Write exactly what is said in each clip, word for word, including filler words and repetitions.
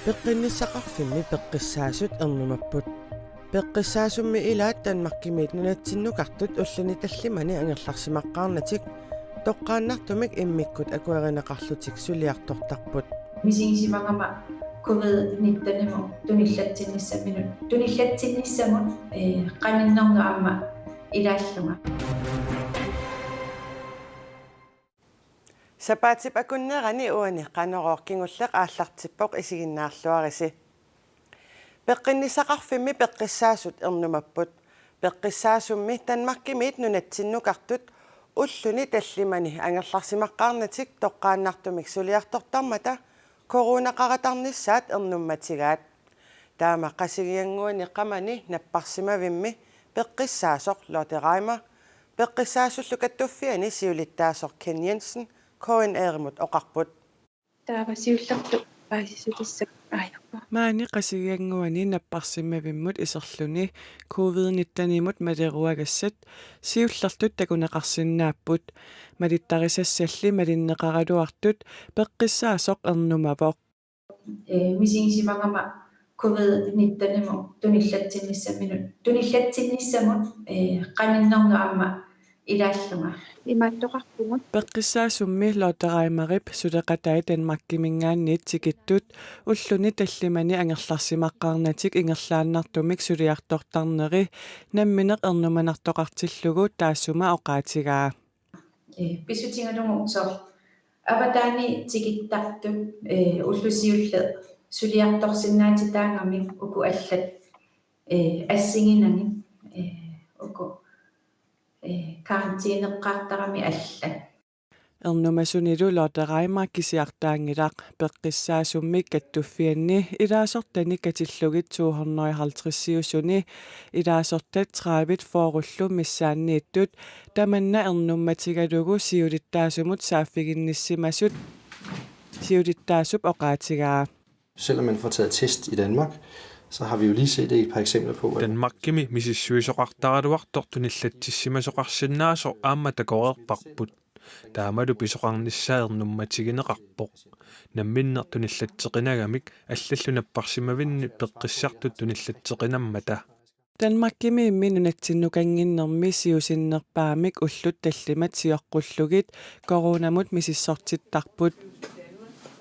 Peqqinnissaqarfimmi peqqissaasut ernumapput. Peqqissaasummi ilaat Danmarkimiit nunatsinnukartut ulluni tallimani angerlarsimaqqaarnatik toqqaannartumik immikkut akuerineqarlutik suliartortarput. Misigisimagama covid nittenimut tunillatsinnissaminut, tunillatsinnissamut, ee, qaninnernu aamma ilaallunga. Sapaatip akunnerani uani Qanorooq kingulleq aallartippoq, isiginnaarluarisi. Peqqinnissaqarfimmi peqqissaasut ernumapput. Peqqissaasummi Danmarkimiit nunatsinnukartut ulluni tallimani angerlarsimaqqaarnatik toqqaannartumik suliartortarmata coronaqaratarnissaat ernummatigaat. Taama Qasigiannguani Qamani napparsimavimmi peqqissaasoq Lotte Reimer peqqissaasullu kattuffiani siulittaasoq Ken Jensen K N R-imut oqarput. Taava siullertut paasissutissat aajappa. Maani Qasigiannguani napparsimavimmut iserluni covid nittenimut maleruagassat siullertut takuneqarsinnaapput. Malittarisassalli malinneqaraluartut peqqissaasoq ernumavoq. Ee, misigisimagama covid nittenimut tunillatsinnissaminut, tunillatsinnissamut, ee, qaninnernu aamma ilaallunga. Imaattoqarpugut. Peqqissaasummi Lotte Reimerip suleqatai Danmarkimiingaanniit tikittut ulluni tallimani angerlarsimaqqaarnatik ingerlaannartumik suliartortarneri nammineq ernumanartoqartillugu taassuma oqaatigaa. Ee, pissutigalugu soorlu avataani tikittartut, ee, ullut siulliit suliartorsinnaatitaagamik uku allat, ee, assiginagit, ee, uku, ee, karantæneqqaartaramik allat. Ernumasunilu Lotte Reimer kisiartaanngilaq. Peqqissaasummi kattuffianni ilaasortanik katillugit to hundrede og halvtreds-iusuni ilaasortat tredive-fyrrellu missaanniittut tamanna ernummatigalugu siulittaasumut saaffiginnissimasut siulittaasup oqaatigaa. Selvom man får taget test i Danmark, så har vi jo lige set et par eksempler på, at Danmarkimi misissuisoqartaraluartoq tunillatsissimasoqarsinnaasoq aamma takoreerparput. Taamalu pisoqarnissaa ernummatigineqarpoq. Namminneq tunillateqinagamik allallu napparsimavinni peqqissartut tunillateqinammata. Danmarkimiimmi nunatsinnukannginnermi siusinnerpaamik ullut tallimat sioqqullugit coronamut misissortittarput.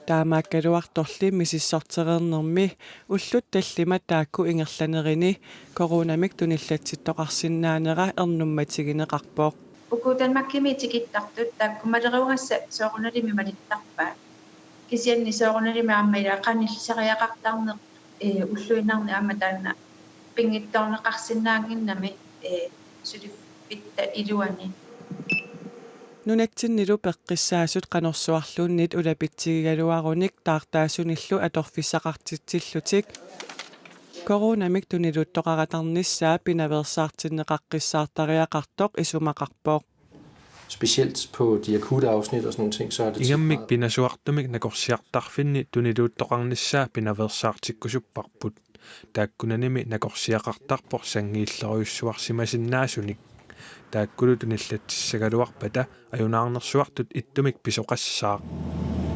Taamaakkaluartorli misissortereernermi ullut tallimat taakku ingerlanerini coronamik tunillatsittoqarsinnaanera ernummatigineqarpoq. Uku Danmarkimi tikittartut taakku maleruagassat soorunalimi malittarpaat. Kisianni soorunalimi aamma ila qanilisariaqartarneq, ee, ulluinnarni aamma taanna pinngitsoorneqarsinnaannginnami, ee, suliffitta iluani. Nunatsinnilu peqqissaasut qanorsuarluunniit ulapitsigigaluarunik taartaasunillu atorfissaqartitsillutik coronamik tuniluuttoqaratarnissaa pinaveersaartinneqaqqissaartariaqartoq isumaqarpoq. Specielt på de akutte afsnit og sådan nogle ting, så er det tit Igammik meget pinasuartumik nakorsiartarfinni tuniluuttoqarnissaa pinaveersaartikkusupparput. Taakkunanimi nakorsiaqartarpoq sanngiillerujussuarsimasinnaasunik. Taakkulu tunillatsissagaluarpata ajunaarnersuartut ittumik pisoqassaaq.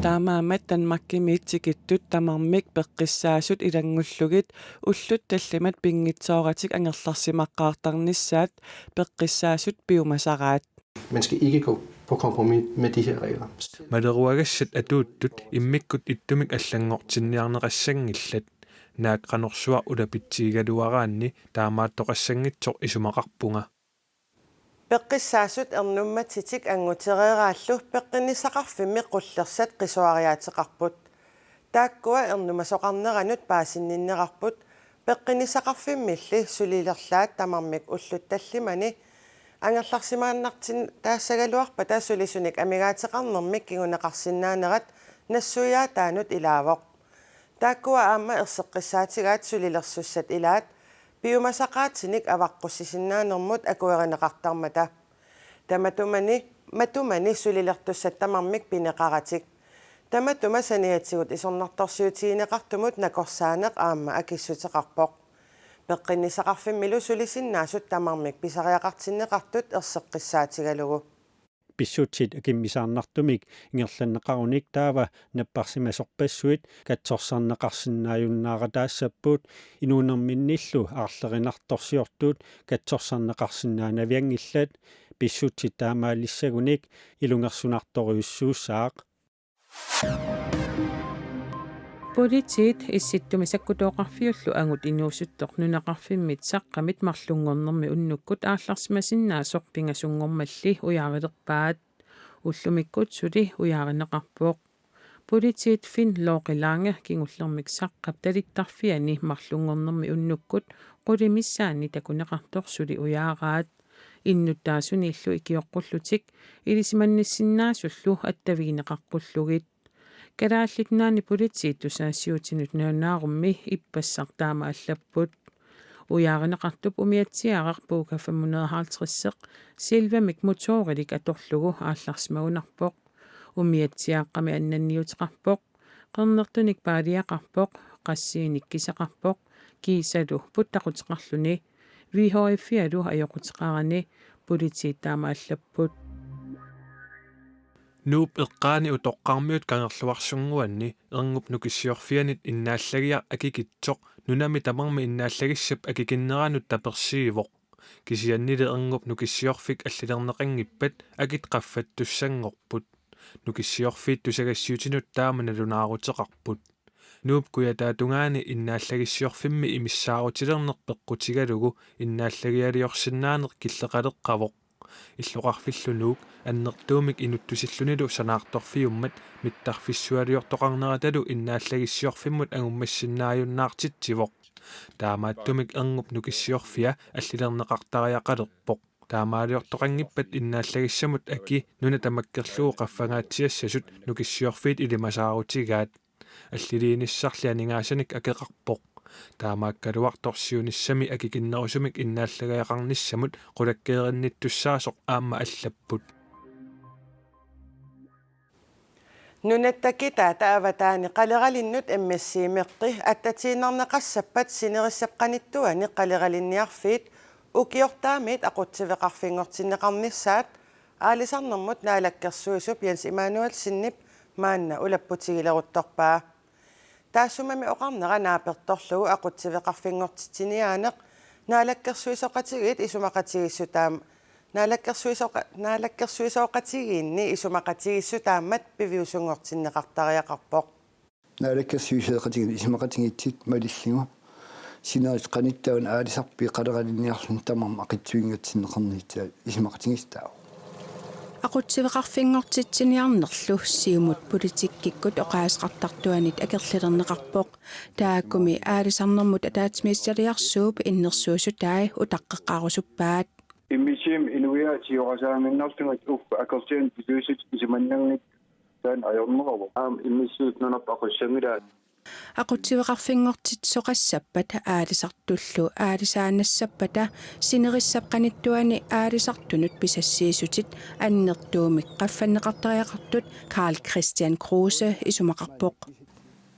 Taamaammat Danmarkimiit tikittut tamarmik peqqissaasut ilanngullugit ullut tallimat pinngitsooratik angerlarsimaqqaartarnissaat peqqissaasut piumasaraat. Man skal ikke gå på kompromis med de her regler. Maleruagassat atuuttut immikkut ittumik allanngortinniarneqassanngillat. Naak qanorsuaq ulapitsigigaluaraanni taamaattoqassanngitsoq isumaqarpunga. Peqqissaasut ernummatitik angutereeraallu peqqinnissaqarfimmi qullersat qisuariaateqarput. Taakkua ernumasoqarneranut paasinninnerarput, peqqinnissaqarfimmilli sulilerlaat tamarmik ullut tallimani angerlarsimaannartitaassagaluarpata sulisunik amigaateqarnermik kinguneqarsinnaanerat nassuiaataanut ilaavoq. Taakkua aamma erseqqissaatigaat sulilersussat ilaat piumasaqaatinik avaqqussisinnaanermut akuerineqartarmata. Tamatumani, matumani sulilertussat tamarmik pineqaratik. Tamatuma saniatigut isornartorsiutigineqartumut nakorsaaneq aamma akissuteqarpoq. Peqqinnissaqarfimmilu sulisinnaasut tamarmik pisariaqartinneqartut erseqqissaatigalugu. pissutsit akimmisaarnartumik ingerlanneqarunik taava napparsimasorpassuit katsorsarneqarsinnaajunnaarataassapput, inuunerminnillu aarlerinartorsiortut katsorsarneqarsinnaanavianngillat, pissutsit taamaalissagunik ilungersunartorujussuussaaq. Politiit Issittumi Sakkutooqarfiullu angut inuusuttoq nunaqarfimmit saqqamit marlunngornermi unnukkut aallarsimasinnaasoq pingasunngormalli ujaarilerpaat. Ullumikkut suli ujaarineqarpoq. Politiit Finn Lorge Lange kingullermik saqqap talittarfiani marlunngornermi unnukkut qulit missaanni takuneqartoq suli ujaaraat. Innuttaasunillu ikioqqullutik ilisimannissinnaasullu attavigineqaqqullugit. Kalaallit Nunaanni Politiit tusagassiuutinut nalunaarummi ippassaq taama allapput. Ujaarineqartup umiatsiaraq Puuka fem hundrede og halvtreds silvamik motorilik atorlugu aallarsimagunarpoq. Umiatsiaaqqami annanniuteqarpoq. Qernertunik paaliaqarpoq, qassiinik kiseqarpoq, kiisalu puttaquteqarluni. V H F-ialu ajoquteqarani, politiit taama allapput. Nuup eqqaani utoqqarmiut Kangerluarsunnguanni Erngup Nukissiorfianit innaallagiaq akikitsoq nunami tamarmi innaallagissap akikinneranut tapersiivoq. Kisiannili Erngup Nukissiorfik allilerneqanngippat akit qaffattussanngorput. Nukissiorfiit tusagassiuutinut taama nalunaaruteqarput. Nuup kujataatungaani innaallagissiorfimmi imissaarutilerneq peqqutigalugu innaallagialiorsinnaaneq killeqaleqqavoq. Illoqarfillu Nuuk annertuumik inuttusillunilu sanaartorfiummat mittarfissualiortoqarneratalu innaallagissiorfimmut angummassinnaajunnaartitsivoq. Taamaattumik Erngup Nukissiorfia allilerneqartariaqalerpoq. Taamaaliortoqanngippat innaallagissamut aki nuna tamakkerlugu qaffangaatsiassasut Nukissiorfiit ilimasaarutigaat. Alliliinissarli aningaasanik akeqarpoq. Taamaakkaluartoq siunissami akikinnerusumik innaallagajaqarnissamut qulakkeerinnittussaasoq aamma allapput. Nunatta kitaata avataani qaleralinnut M S C-meqqi attatiinnarneqassappat sinerissap qanittuani qaleralinniarfiit ukiortaamiit aqutsiveqarfinngortinneqarnissaat aalisarnermut naalakkersuisup Jens Immanuelsenip maanna ulapputigileruttorpaa. Taassumami oqarnera naapertorlugu aqutsiveqarfinngortitsiniaaneq naalakkersuisooqatigiit isumaqatigiissutaam-, naalakkersuisooqa-, naalakkersuisooqatigiinni isumaqatigiissutaammat piviusunngortinneqartariaqarpoq. Naalakkersuisooqatigiinni isumaqatigiissut malillugu sinerissap qanittuni aalisartut qaleralinniarluni tamarmik aqutsivinngatsinneqarnissaat isumaqatigiissutaavoq. Aqutsiveqarfinngortitsiniarnerlu Siumut politikkikkut oqaaseqartartuanit akerlilerneqarpoq. Taakkumi aalisarnermut ataatsimiititaliarsuup innersuussutai utaqqeqqaarusuppaat. M S C-mi inuiaat sioqasaaminnerlugit uffa akerlianik piviusut isumannerngit taanna ajorneravoq. Aamma M S C-t nunarput aqussanngilaat. Aqutsiveqarfinngortitsisoqassappat aalisartullu aalisaannassappata sinerissap qanittuani aalisartunut pisassiissutit annertuumik qaffanneqartariaqartut Karl-Kristian Kruse isumaqarpoq.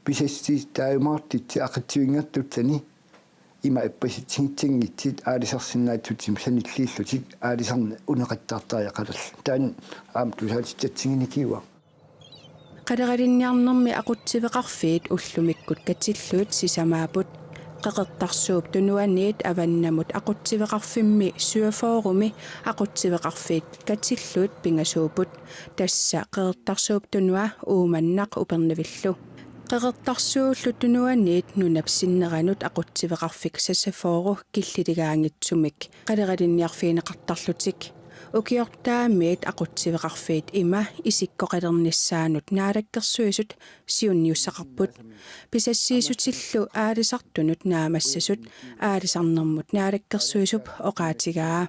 Pisassiissutaat taajumaartutsi aqutsivinngattussani ima ippasitsinngitsinngitsut aalisarsinnaatsutsimik sanilliillutik aalisarneq uneqattaartariaqalerlugu. Taanna aamma tusaatitsatsiginikuuaa. Qaleralinniarnermi aqutsiveqarfiit ullumikkut katillugit sisamaapput. Qeqertarsuup Tunuaniit avannamut aqutsiveqarfimmi syvogfyrremi aqutsiveqarfiit katillugit pingasuupput. Tassa Qeqertarsuup Tunua, Uummannaq Upernavillu. Qeqertarsuullu Tunuaniit nunap sinneranut aqutsiveqarfik seksogfyrre killiligaanngitsumik qaleralinniarfigineqartarlutik. Ukiortaamiit aqutsiveqarfiit ima isikkoqalernissaannut naalakkersuisut siunniussaqarput. Pisassiissutillu aalisartunut naammassasut aalisarnermut naalakkersuisup oqaatigaa.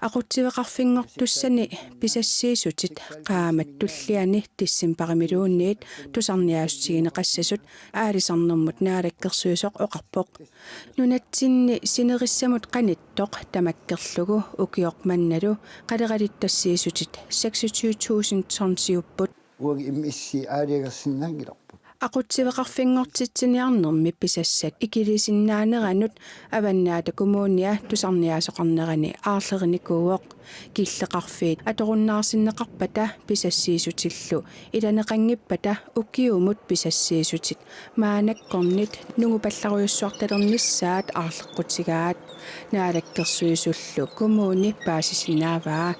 Aqutsiveqarfinngortussani pisassiissutit qaammat tulliani decembarimiluunniit tusarniaassutigineqassasut aalisarnermut naalakkersuisoq oqarpoq. Nunatsinni sinerissamut qanittoq tamakkerlugu ukioq mannalu qaleralittassiissutit seksogtyve tusind tonsiupput. Uagut M S C aalajangersinnaanngilarput. Aqutsiveqarfinngortitsiniarnermi pisassat ikilisinnaaneranut Avannaata Kommunia tusarniaasoqarnerani aarlerinikuuvoq. Killeqarfiit atorunnaarsinneqarpata pisassiissutillu ilaneqanngippata ukiumut pisassiissutit maannakkornit nungupallarujussuartalernissaat aarleqqutigaat. Naalakkersuisullu kommuni paasisinnaavaa.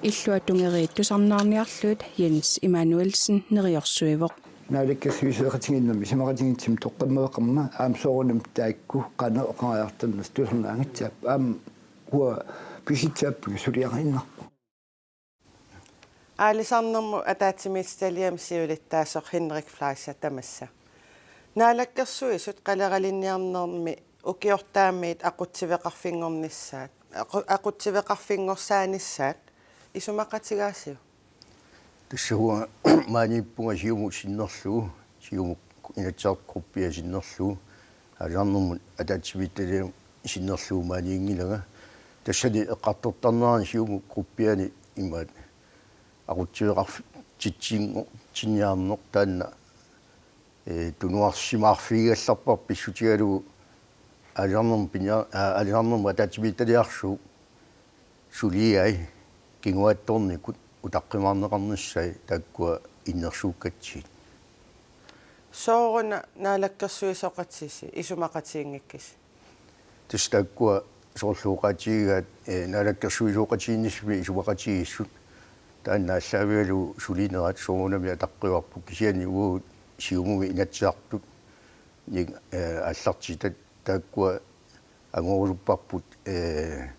Illuatungeriit tusarnaarniarlugit Jens Immanuelsen neriorsuivoq. Naalakkersuisoqatigiinnermi isumaqatigiissumik toqqammaveqarmat aamma soorunami taakku qanoq oqariartornersut tusarnaagassaapput aamma uanga pisitsisarpunga suliariinnarpoq. Aalisarnermut ataatsimiititaliami siulittaasoq Henrik Fleischer tamassa. Naalakkersuisut qaleralinniarnermi ukiortaamiit aqutsiveqarfinngornissaat, aqu-, aqutsiveqarfinngorsaanissaat isumaqatigaasiuk? Tassa uanga maaniippunga Siumut sinnerlugu, Siumut Inatsisartut gruppia sinnerlugu, aalisarnermut ataatsimiititaliami sinnerlugu maaniinngilanga. Tassani eqqartortarnerani Siumut gruppiani imaat aqutsiveqarfitsinngortitsiniarneq taanna, ee, tunuarsimaarfigigallarpara pissutigalugu aalisarnermut pinia-, aa, aalisarnermut ataatsimiititaliarsuup suliai kinguaattoornikut utaqqimaarneqarnissai taakkua innersuukkatsigit. Sooruna naalakkersuisoqatisi isumaqatiginngikkisi? Tassa taakkua soorlu oqaatigigaat, ee, naalakkersuisooqatigiinnissamik isumaqatigiissut. Taanna aallaavigalugu sulinerat soorunami ataqqivarput kisianni uagut Siumumi Inatsisartut nik-, ee, aallartitat taakkua angorusupparput, ee,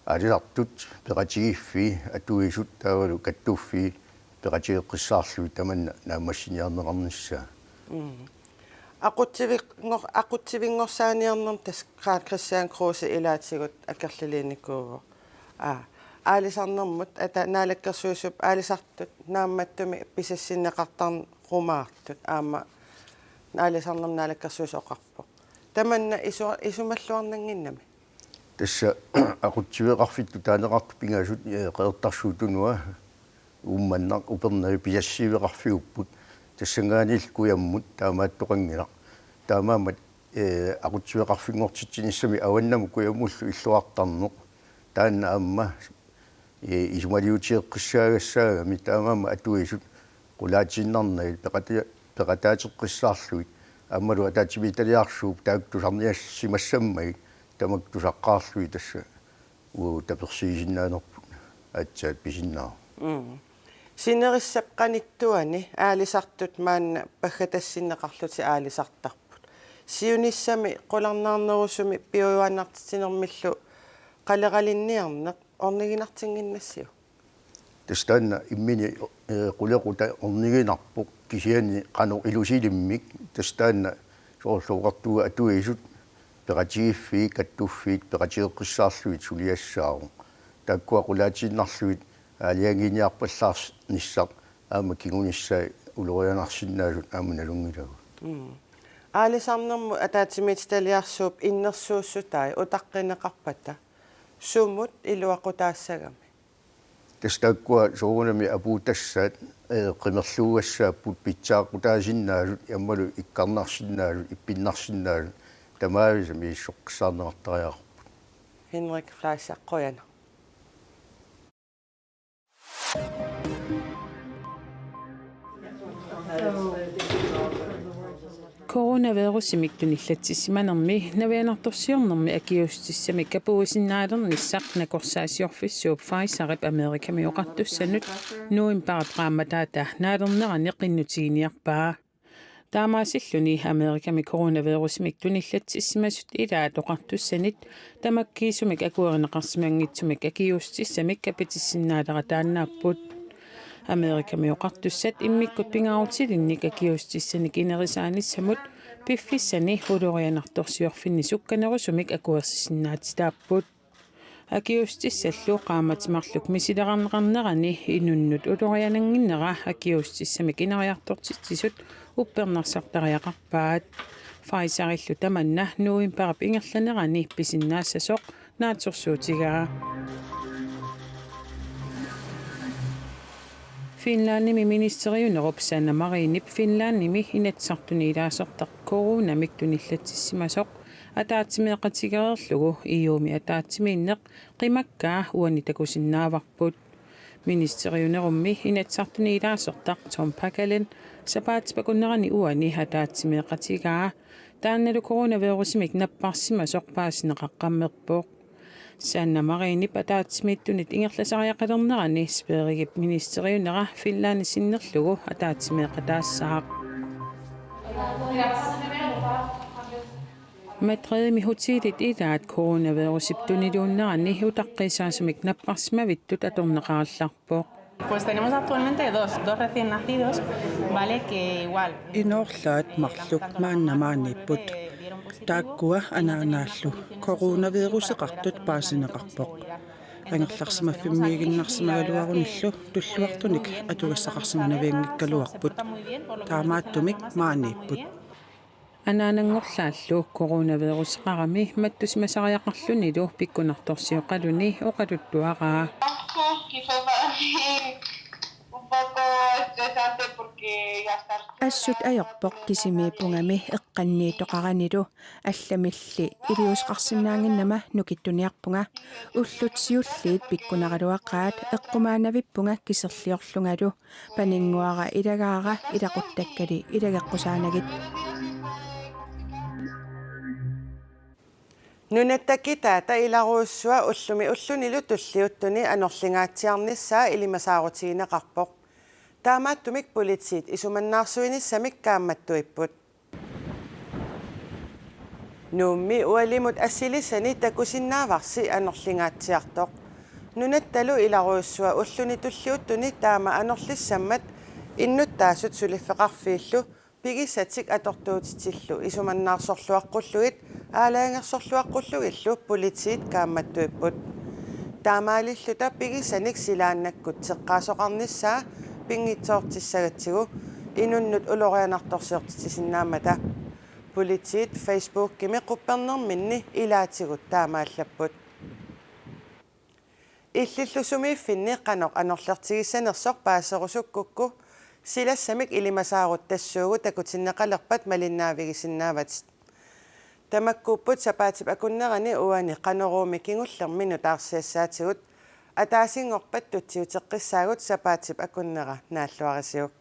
aalisartut peqatigiiffii atuisut taavalu kattuffii peqatigeqqissaarlugit tamanna naammassiniarneqarnissaa. Mm. Aqutsivingor-, aqutsivinngorsaaniarnermi tassa Karl Christian Kruse ilaatigut akerlilinikuuvoq. Aa, aalisarnermut ata-, naalakkersuisup aalisartut naammattumik pisassinneqartarnerumaartut aamma aalisarnermut naalakkersuisoqarpoq. Tamanna isu-, isumalluarnannginnami? Tassa aqutsiveqarfittut taaneqartut pingasut, ee, Qeqertarsuup Tunua, Uummannaq, Upernavik pisassiiveqarfiupput. Tassanngaanniillu kujammut taamaattoqanngilaq. Taamaammat, ee, aqutsiveqarfinngortitsinissamik avannamut kujammullu illuartarneq. Taanna aamma ee, isumaliutigeqqissaagassaagami taamaammat atuisut qulaatiinnarnagit peqata-, peqataateqqissaarlugit aammalu ataatsimiititaliarsuup taakku tusarniassimassammagit tamakku tusaqqaarlugit tassa uagut tapersiisinnaanerput aatsaat pisinnaavoq. Mm. Sinerissap qanittuani aalisartut maanna paggatassinneqarlutik aalisartarput. Siunissami qularnaarnerusumik piujuaannartitsinermillu qaleralinniarneq orniginartinnginnassiuk? Tassa taanna imminut, ee, qulequtaq orniginarpoq kisianni qanoq ilusilimmik tassa taanna soorlu oqartunga atuisut peqatigiiffiit kattuffiit peqatigeqqissaarlugit suliassaavoq. Taakkua qulaatiinnarlugit aalajangiiniarpallaarnissaq aamma kingunissai ulorianarsinnaasut aamma nalunngilagut. Mm. Aalisarnermut ataatsimiititaliarsuup innersuussutai utaqqineqarpata sumut iluaqutaassagami? Tassa taakkua soorunami apuutassaat, ee, qimerluugassaapput pitsaaqutaasinnaasut, aammalu ikkarnarsinnaasut, ippinnarsinnaasut, tamaavisa misissoqqissaarneqartariaqarput. Henrik Fleischer, qujanaq. Coronavirusimik tunillatsissimanermi navianartorsiornermi akiuussutissamik kapuuisinnaalernissaq nakorsaasiorfissuup Pfizerip Amerikami oqartussanut novembarip qaammataata naalernerani qinnutiginiarpaa. Taamaasilluni Amerikami coronavirusimik tunillatsissimasut ilaat oqartussanit tamakkiisumik akuerineqarsimanngitsumik akiuussutissamik kapitissinnaalerataannaapput. Amerikami oqartussat immikkut pingaarutilinnik akiuussutissanik inerisaanissannut piffissani ulorianartorsiorfinni sukkanerusumik akuersisinnaatitaapput. Akiuussutissallu qaammatit marluk misilerarnerani inunnut ulorianannginnera akiuussutissamik ineriartortitsisut uppernarsartariaqarpaat. Pfizerillu tamanna novembarip ingerlanerani pisinnaassasoq naatsorsuutigaa. Finlandimi ministeriunerup Sanna Marinip Finlandimi Inatsisartuni ilaasortaq coronamik tunillatsissimasoq ataatsimeeqatigereerlugu E U-mi ataatsimiinneq qimakkaa uani takusinnaavarput. Ministeriunerummi Inatsisartuni ilaasortaq Tom Packalén sapaatip akunnerani uani ataatsimeeqatigaa, taannalu coronavirusimik napparsimasoq paasineqaqqammerpoq. Sanna Marinip ataatsimiittunit ingerlasariaqalernerani Sverigep ministeriunera Finlandi sinnerlugu ataatsimeeqataassaaq. Madridimi hotelit ilaat coronavirusip tuniluunnerani utaqqiisaasumik napparsimavittut atorneqarallarpoq. Pues tenemos actualmente dos, dos recién nacidos, ¿vale? Que igual. Inoorlaat marluk maanna maaniipput. Taakkua anaanaallu coronaviruseqartut paasineqarpoq. Angerlarsimaffimmiiginnarsimagaluarunillu tulluartunik atugassaqarsimanavianngikkaluarput. Taamaattumik maaniipput. Anaananngorlaallu coronaviruseqarami mattusimasariaqarlunilu pikkunartorsioqaluni oqaluttuaraa. Assut ajorpoq kisimiippungami eqqanniittoqaranilu, allamilli iliuuseqarsinnaannginnama nukittuniarpunga. Ullut siulliit pikkunaraluaqaat eqqumaanavippunga kiserliorlungalu. Paninnguara ilagaara ilaquttakkalli ilageqqusaanagit. Nunatta kitaata ilarujussuaq ullumi ullunilu tulliuttuni anorlingaatsiarnissaa ilimasaarutigineqarpoq. Taamaattumik politiit isumannaarsuinissamik kaammattuipput. Nuummi ualimut assilissani takusinnaavarsi anorlingaatsiartoq. Nunattalu ilarujussuaq ulluni tulliuttuni taama anorlissammat innuttaasut suliffeqarfiillu pigissatik atortuutitsillu isumannaarsorluaqqullugit aalajangersorluaqqullugillu politiit kaammattuipput. Taamaalilluta pigissanik silaannakkut teqqaasoqarnissaa pinngitsoortissagatsigu inunnut ulorianartorsiortitsisinnaammata. Politiit Facebookimi quppernerminni ilaatigut taamaallapput. Illillu sumiiffinni qanoq anorlertigissanersoq paaserusukkukku silassamik ilimasaarut tassuugut takutinneqalerpat malinnaavigisinnaavatit. Tamakkuupput sapaatip akunnerani uani Qanoruumi kingullermi nutaarsiassaatigut. Ataasinngorpat tutsiuteqqissaagut sapaatip akunnera naalluarisiuk.